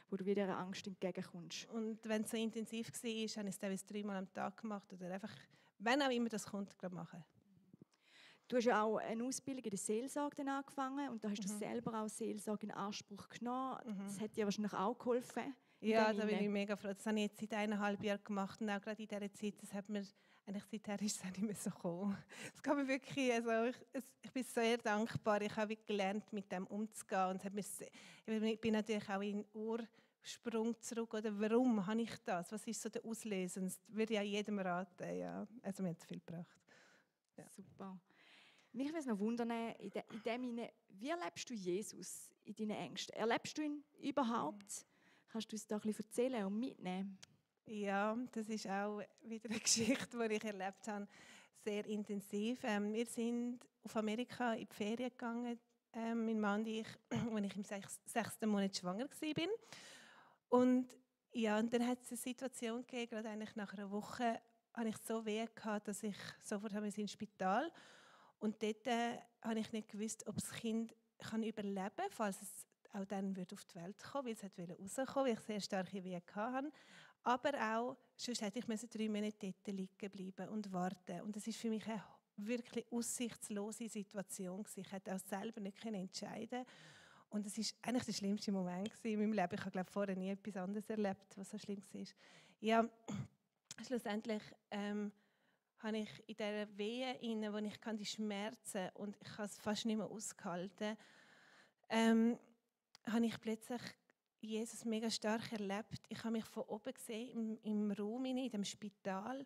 wo du wieder einer Angst entgegenkommst. Und wenn es so intensiv war, habe ich es teilweise 3-mal am Tag gemacht oder einfach, wenn auch immer das kommt, machen. Du hast ja auch eine Ausbildung in der Seelsorge dann angefangen und da hast du selber auch Seelsorge in Anspruch genommen. Das hat dir wahrscheinlich auch geholfen. Ja, da bin ich mega froh. Das habe ich jetzt seit 1,5 Jahren gemacht und auch gerade in dieser Zeit, das hat mir eigentlich seither ist es auch nicht mehr so gekommen. Es kann mir wirklich, also ich bin sehr dankbar. Ich habe gelernt, mit dem umzugehen und es hat mir ich bin natürlich auch in Ursprung zurück. Oder warum habe ich das? Was ist so der Auslöser? Das würde ich auch jedem raten. Ja. Also mir hat es viel gebracht. Ja. Super. Mich würde es noch wundern, in dem Sinne, wie erlebst du Jesus in deinen Ängsten? Erlebst du ihn überhaupt? Kannst du uns da ein bisschen erzählen und mitnehmen? Ja, das ist auch wieder eine Geschichte, die ich erlebt habe, sehr intensiv. Wir sind auf Amerika in die Ferien gegangen, mein Mann und ich, als ich im 6. Monat schwanger war. Und ja, und dann hat es eine Situation gegeben, gerade eigentlich nach einer Woche, hatte ich so weh gehabt, dass ich sofort ins Spital. Und dort habe ich nicht gewusst, ob das Kind kann überleben kann, falls es auch dann auf die Welt kommen, weil es rauskommen, weil ich sehr starke Wehen hatte. Aber auch, sonst hätte ich 3 Monate dort liegen bleiben und warten. Und das war für mich eine wirklich aussichtslose Situation. Ich hätte auch selber nicht entscheiden können. Und es war eigentlich der schlimmste Moment in meinem Leben. Ich habe, glaube ich, vorher nie etwas anderes erlebt, was so schlimm war. Ja, schlussendlich habe ich in dieser Wehe, wo ich die Schmerzen und ich habe es fast nicht mehr ausgehalten, habe ich plötzlich Jesus mega stark erlebt. Ich habe mich von oben gesehen, im Raum, in dem Spital,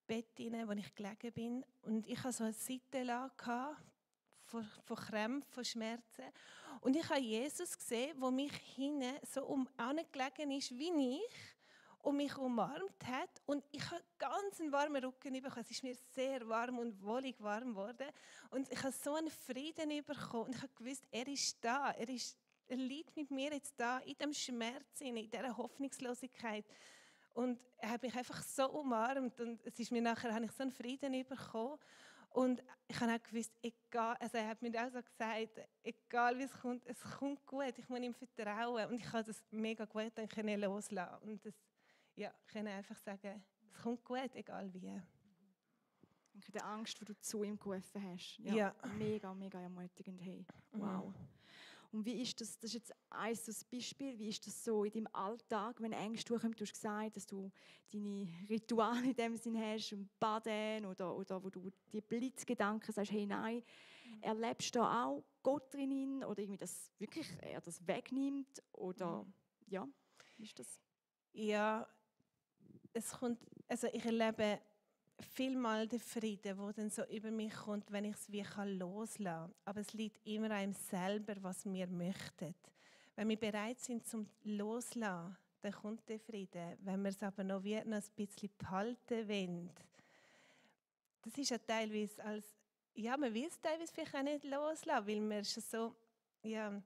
Bett, wo ich gelegen bin. Und ich hatte so eine Seitenlage von Krämpfen, von Schmerzen. Und ich habe Jesus gesehen, der mich hinten so angelegen ist wie ich und mich umarmt hat. Und ich habe ganz einen warmen Rücken bekommen. Es ist mir sehr warm und wohlig warm geworden. Und ich habe so einen Frieden bekommen. Und ich habe gewusst, er ist da. Er liegt mit mir jetzt da, in diesem Schmerz, in dieser Hoffnungslosigkeit. Und er hat mich einfach so umarmt. Und es ist mir nachher, habe ich so einen Frieden bekommen. Und ich habe auch gewusst, egal, also er hat mir auch so gesagt, egal wie es kommt gut, ich muss ihm vertrauen. Und ich habe das mega gut dann loslassen. Und das, ja, ich kann einfach sagen, es kommt gut, egal wie. Die Angst, die du zu ihm gerufen hast. Ja. Mega, mega ermutigend. Hey. Wow. Und wie ist das ist jetzt ein Beispiel, wie ist das so in deinem Alltag, wenn Ängste durchkommen? Du hast gesagt, dass du deine Rituale in dem Sinn hast, im Baden oder wo du die Blitzgedanken sagst, hey nein, erlebst du da auch Gott drin oder irgendwie, dass wirklich er das wegnimmt oder ja, wie ist das? Ja, ich erlebe vielmal den Frieden, der dann so über mich kommt, wenn ich es wie loslassen kann. Aber es liegt immer an einem selber, was wir möchten. Wenn wir bereit sind zum Loslassen, dann kommt der Frieden. Wenn wir es aber noch ein bisschen behalten wollen, das ist ja teilweise man will es teilweise vielleicht auch nicht loslassen, weil man schon so, ja.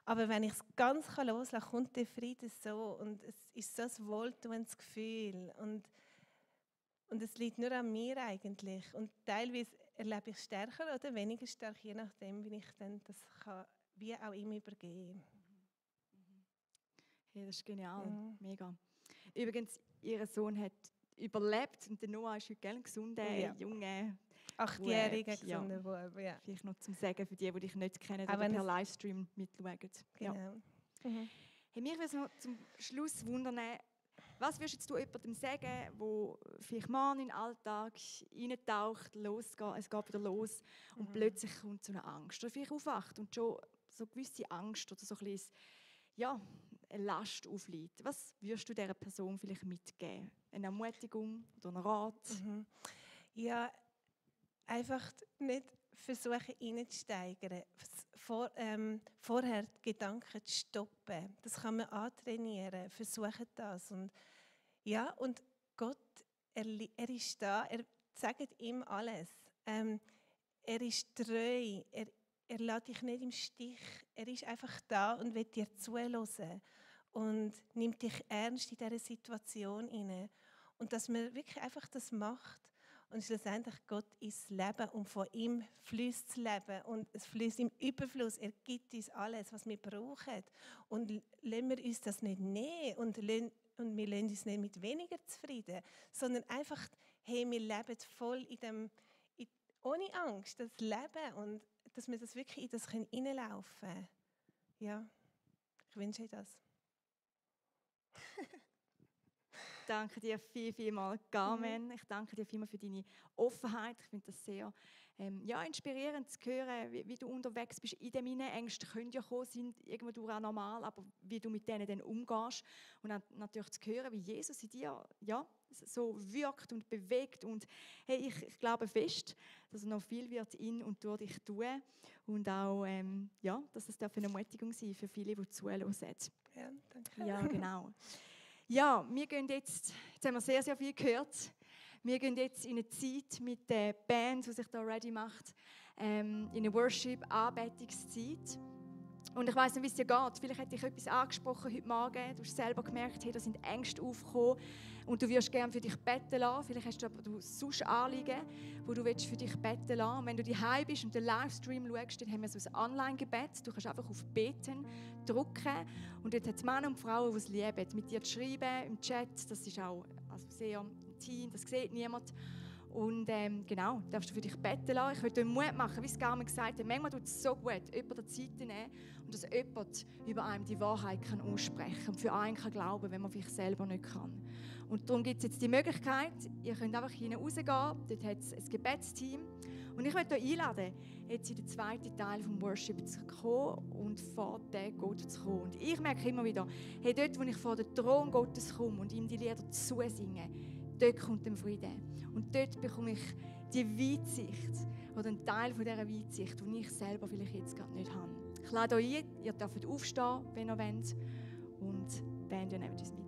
Aber wenn ich es ganz loslassen kann, kommt der Frieden so und es ist so ein wohltuendes Gefühl und es liegt nur an mir eigentlich. Und teilweise erlebe ich stärker oder weniger stark, je nachdem, wie ich dann das kann, wie auch ihm übergeben. Hey, das ist genial, mega. Übrigens, ihr Sohn hat überlebt und der Noah ist heute ein gesunder, junger 8-jähriger ja. gesunder Bub, ja. Vielleicht noch zum Sagen für die dich nicht kennen Auch oder wenn per es- Livestream mitschauen. Ja. Genau. Hey, mich würde es noch zum Schluss wundern, was würdest jetzt du jemandem sagen, der vielleicht mal in den Alltag reintaucht, losgeht, es geht wieder los und plötzlich kommt so eine Angst. Oder vielleicht aufwacht und schon so eine gewisse Angst oder so ein bisschen, ja, eine Last aufliegt. Was würdest du dieser Person vielleicht mitgeben? Eine Ermutigung oder einen Rat? Ja, einfach nicht versuchen reinzusteigern. Vorher die Gedanken zu stoppen. Das kann man antrainieren. Versuchen das. Und Gott, er ist da. Er sagt ihm alles. Er ist treu. Er lässt dich nicht im Stich. Er ist einfach da und will dir zuhören. Und nimmt dich ernst in dieser Situation hinein. Und dass man wirklich einfach das macht. Und schlussendlich Gott ist das Leben und von ihm fließt das Leben und es fließt im Überfluss. Er gibt uns alles, was wir brauchen. Und lassen wir uns das nicht nehmen und wir lassen uns nicht mit weniger zufrieden, sondern einfach, hey, wir leben voll ohne Angst, das Leben und dass wir das wirklich in das hineinlaufen können. Ja, ich wünsche euch das. Ich danke dir vielmals, Carmen. Ich danke dir vielmals für deine Offenheit. Ich finde das sehr inspirierend zu hören, wie du unterwegs bist. In den Ängsten können ja kommen, sind irgendwo auch normal, aber wie du mit denen dann umgehst. Und dann natürlich zu hören, wie Jesus in dir so wirkt und bewegt. Und hey, ich glaube fest, dass er noch viel wird in und durch dich tun. Und auch, dass es eine Ermutigung sein für viele, die zuhören. Ja, danke. Ja, genau. Ja, wir gehen jetzt haben wir sehr, sehr viel gehört. Wir gehen jetzt in eine Zeit mit der Band, die sich da ready macht, in eine Worship-Anbetungszeit. Und ich weiss nicht, wie es dir geht. Vielleicht hat dich etwas angesprochen heute Morgen. Du hast selber gemerkt, hey, da sind Ängste aufgekommen und du wirst gerne für dich beten lassen. Vielleicht hast du aber sonst Anliegen, wo du für dich beten lassen. Und wenn du daheim bist und den Livestream schaust, dann haben wir so ein Online-Gebet. Du kannst einfach auf Beten drücken und dort hat es Männer und Frauen, die es lieben, mit dir zu schreiben im Chat. Das ist auch sehr intim, das sieht niemand. Und genau, darfst du für dich beten lassen. Ich will dir Mut machen, wie es Carmen gesagt hat. Manchmal tut es so gut, jemand der Zeit nehmen und dass jemand über einem die Wahrheit kann aussprechen und für einen kann glauben, wenn man vielleicht selber nicht kann. Und darum gibt es jetzt die Möglichkeit, ihr könnt einfach hinein rausgehen, dort hat es ein Gebetsteam. Und ich möchte euch einladen, jetzt in den zweiten Teil des Worship zu kommen und vor den Gott zu kommen. Und ich merke immer wieder, hey, dort, wo ich vor den Thron Gottes komme und ihm die Lieder zusinge, dort kommt der Frieden. Und dort bekomme ich die Weitsicht oder einen Teil von dieser Weitsicht, die ich selber vielleicht jetzt gerade nicht habe. Ich lade euch ein, ihr dürft aufstehen, wenn ihr wollt. Und die Band nehmt uns mit.